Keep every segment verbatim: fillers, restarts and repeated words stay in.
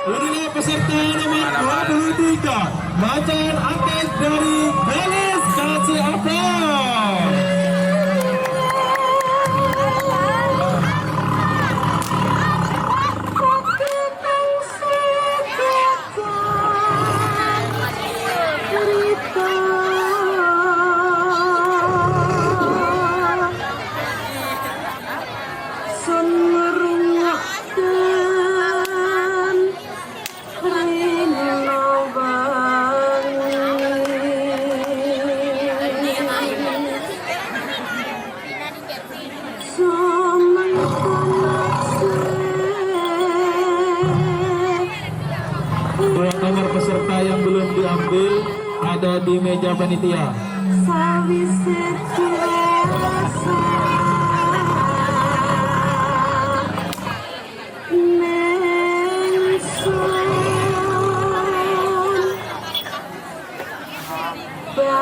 Inilah peserta nomor dua puluh tiga, Macan Angkes dari Galis Kasih Abang. Buat nomor peserta yang belum diambil, ada di meja panitia. Ya,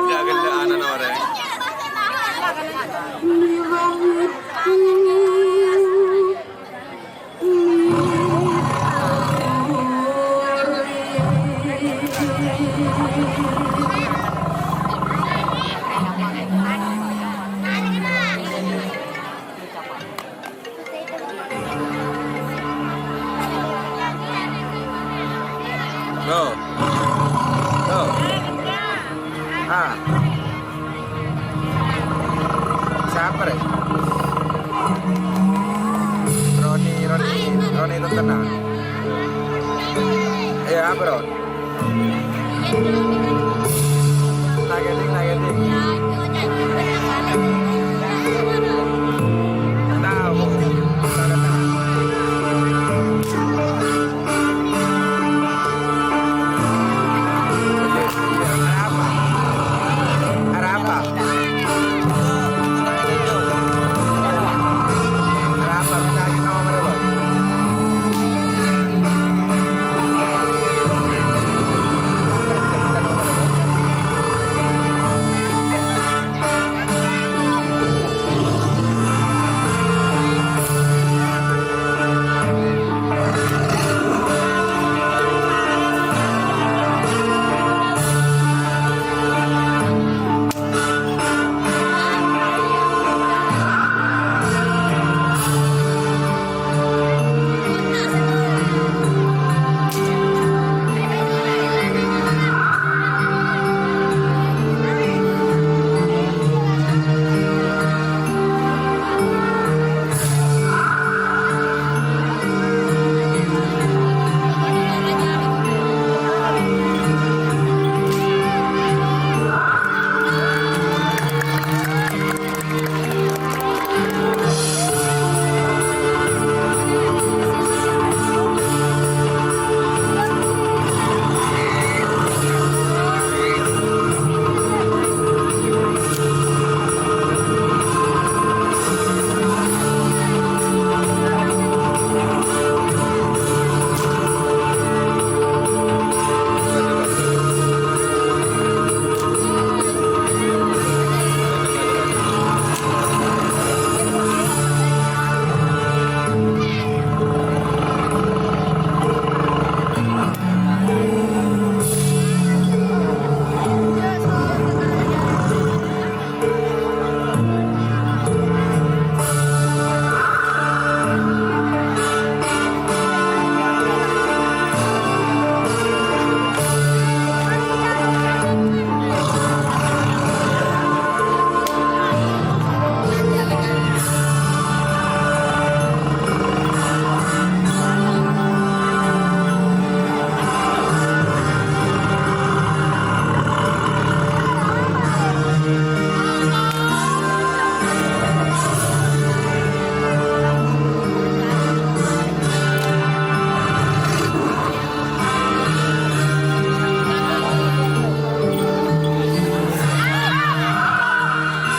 ada gendaan orang. Bro. Bro. Ah. Siapa, Rek? Roni, Roni, Roni itu tenang. Iya, apa, Ron?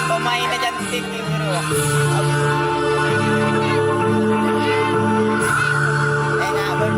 Pemainnya cantik nih, bro. Enak, bro.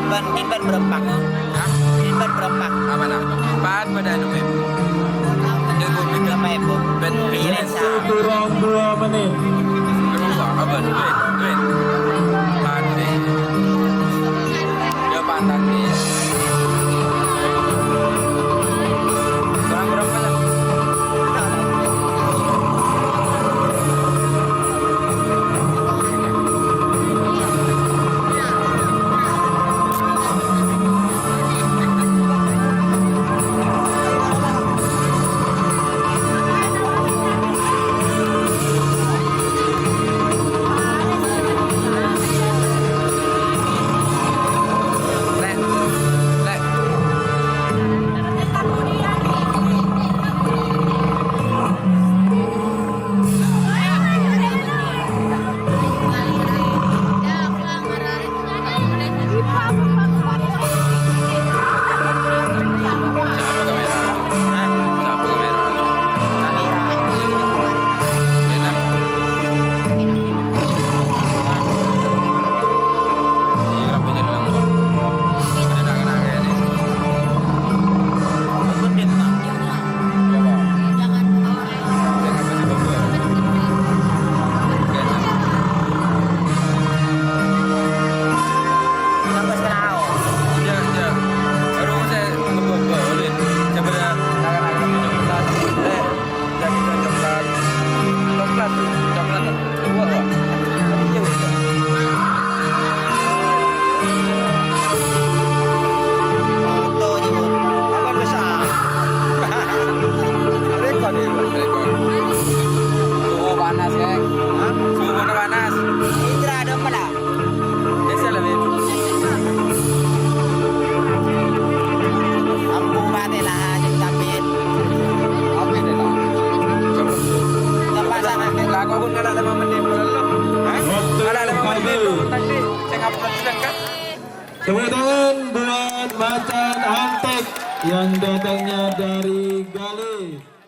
Ban, ban berempat. Hah? Ban berempat. Apa nak? Empat pada anu, Beb. Yang mau berapa, Ibu? Ban. Iya, kurang dua menit. Berapa? Apa? Duit, duit. Mati. Ya, pantat nih. Kurang berapa, ya? Suhu panas, geng. Hah? Suhu panas. Indra, ada apa, lah? Biasa lah, Beb. Ambu mate lah, jadi tapit. Apa ini, lah? Coba sana. Lah, kok pun kalah lima menit, belum? Hah? Kalah lima menit, belum, tadi. Saya ngapa sedangkan? Tepuk tangan buat Macan Antik yang datangnya dari Gale.